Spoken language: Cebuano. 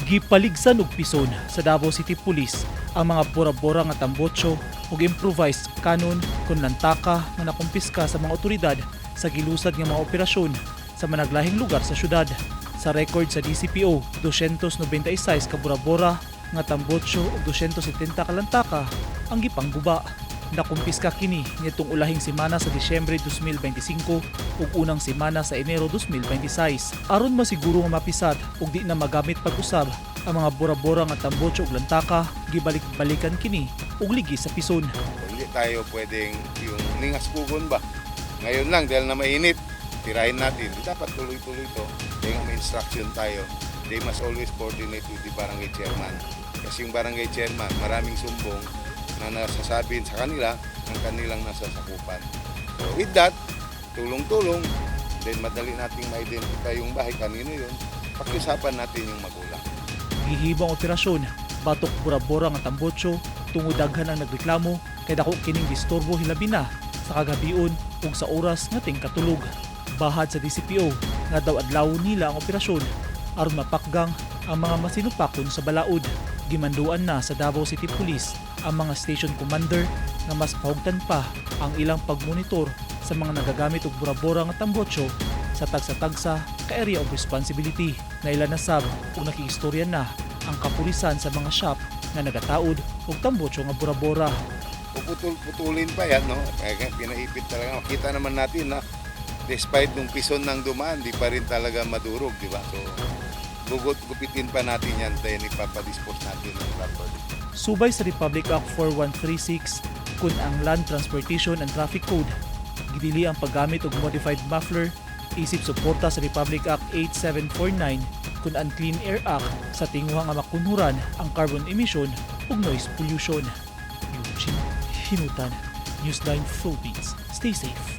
Gipaligsan og pison sa Davao City Police ang mga bora-bora nga tambotso ug improvised cannon kon lantaka nga nakumpiska sa mga otoridad sa gilusad nga mga operasyon sa managlahing lugar sa syudad. Sa record sa DCPO, 296 ka bora-bora nga tambotso ug 270 ka lantaka ang gipangguba. Nakumpiska kini nitong ulahing semana sa Disyembre 2025 ug unang semana sa Enero 2026. Aron masiguro nga mapisat ug di na magamit pag-usab ang mga bora-bora nga tambotso ug lantaka, gibalik-balikan kini ug ligi sa pison. Hindi tayo pwedeng yung ningas kugon ba. Ngayon lang, dahil na mainit, tirahin natin. Di dapat tuloy-tuloy to. Kaya nga may instruction tayo. They must always coordinate with the barangay chairman. Kasi yung barangay chairman, maraming sumbong na nasasabihin sa kanila ng kanilang nasasakupan. So with that, tulong-tulong, then madali nating ma-identify yung bahay, kanino yun, pakiusapan natin yung magulang. Gihimo ang operasyon batok bora-bora nga tambotso tungod daghan ang nagreklamo kay dako kining disturbo hilabi na sa kagabion ug sa oras nga tingkatulog. Bahad sa DCPO nga daw adlaw nila ang operasyon aron mapakgang ang mga masinupakon sa balaod. Gimanduan na sa Davao City Police ang mga station commander nga mas pahugtan pa ang ilang pagmonitor sa mga nagagamit og bora-bora nga tambotso sa tagsa-tagsa ka area of responsibility. Naila na sab ug nakiistorya na ang kapulisan sa mga shop nga nagataod og tambotso nga bora-bora. Puputol-putulin pa yan, no? Kaya nga, pinaipit talaga. Makita naman natin na despite nung pison ng dumaan, di pa rin talaga madurog, di ba? So, gugot-gupitin pa natin yan, then ipapadispose natin ng properly. Subay sa Republic Act 4136 kun ang Land Transportation and Traffic Code, gidili ang paggamit og modified muffler isip suporta sa Republic Act 8749 kun ang Clean Air Act sa tinguha nga makunhuran ang carbon emission ug noise pollution. Eugene Hinutan, Newsline Philippines. Stay safe.